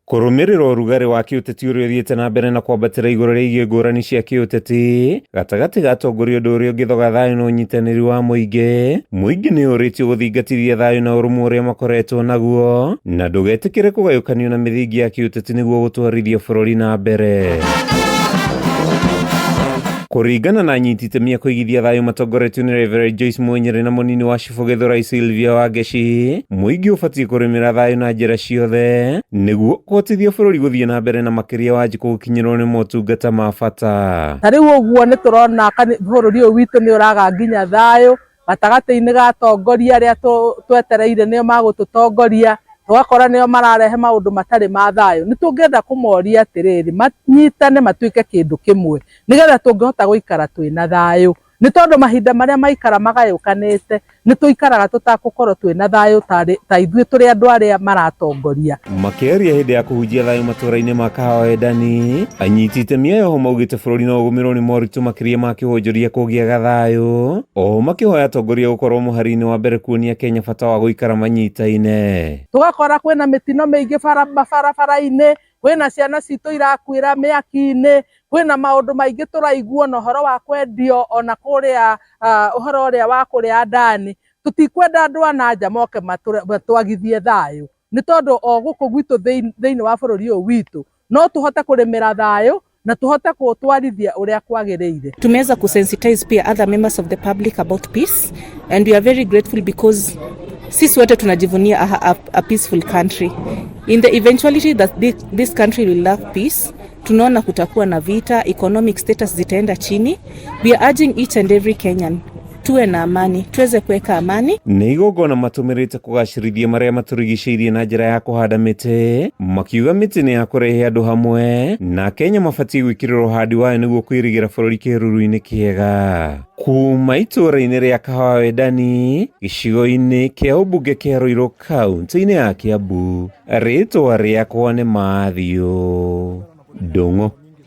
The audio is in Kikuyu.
Kũrũmĩrĩra ũrugarĩ wa kĩũteti ũrĩa ũthiĩte na mbere na kwambatĩra igũrũ rĩgiĩ ngũrani cia kĩũteti gatagatĩ ga atongoria ũndũ ũrĩa ũngĩthoga thayũ na ũnyitanĩri wa mũingĩ, mũingĩ nĩ ũrĩtio gũthingatithia thayũ na ũrũmwe ũrĩa makoretwo naguo na ndũgetĩkĩre kũgayũkanio na mĩthingi ya kĩũteti nĩguo gũtwarithia bũrũri na mbere. Kũringana na anyiti itemi a kũigithia thayũ matongoretio nĩ Reverend Joyce Mwenyere na mũnini wa cibũ Gĩthũrai Sylvia Wangeci, mũingĩ ũbatiĩ kũrĩmĩra thayũ na njĩra ciothe nĩguo kũhotithia bũrũri gũthiĩ na mbere na makĩria Wanjikũ gũkinyĩrwo nĩ motungata ma bata. Ta rĩu ũguo nĩ tũrona bũrũri ũyũ witũ nĩ ũraga nginya thayũ gatagatĩ-inĩ ga atongoria arĩa twetereire nĩo magũtũtongoria, tũgakora nĩo mararehe maũndũ matarĩ ma thayũ. Nĩ tũngĩenda kũmoria atĩrĩrĩ, manyitane matuĩke kĩndũ kĩmwe, nĩgetha tũngĩhota gũikara twĩna thayũ. Nĩ tondũ mahinda marĩa maikara magayũkanĩte, nĩ tũikaraga tũtagũkorwo twĩna thayũ ta ithuĩ tũrĩ andũ arĩa maratongoria. Makĩaria hĩndĩ ya kũhunjia thayũ matũũra-inĩ ma Kahawa Wendani, anyiti itemi aya oho maugĩte bũrũri no ũgũmĩrwo nĩ moritũ makĩria ma kĩwonjoria kũngĩaga thayũ, oho makĩhoya atongoria gũkorwo mũhari-inĩ wa mbere kuonia Kenya bata wa gũikara manyitaine. Tũgakora kwĩna mĩtino mĩingĩ barabara-inĩ, kwĩna ciana citũ irakuĩra mĩaki-inĩ, kwĩna maũndũ maingĩ tũraigua na ũhoro wa kwendio ona kũrĩa ũhoro ũrĩa wa kũrĩa ndani. Tũtikwenda andũ a na nja moke matwagithie thayũ, nĩ tondũ o gũkũ gwitũ thĩinĩ wa bũrũri ũyũ witũ no tũhote kũrĩmĩra thayũ na tũhote kũũtwarithia ũrĩa kwagĩrĩire. Tumeweza kusensitize pia other members of the public about peace and we are very grateful because sisi wote tunajivunia a peaceful country. In the eventuality that this country will lack peace, tunaona kutakuwa na vita, economic status zitaenda chini. We are urging each and every Kenyan tuwe na amani, tuweze kuweka amani. Nĩ igongona matũmĩrĩte kũgacĩrithia marĩa matũrigicĩirie na njĩra ya kũhanda mĩtĩ, makiuga mĩtĩ nĩ ya kũrehe andũ hamwe na Kenya mabatiĩ gwĩkĩrĩra ũhandi wayo nĩguo kwĩrigĩra bũrũri kĩruru-inĩ kĩega. Kuma itũũra-inĩ rĩa Kahawa Wendani, gĩcigo-inĩ kĩa ũmbunge kĩa Ruiru kaunti-inĩ ya Kiambu, rĩtwa rĩakwa nĩ Matthew Ndung'u.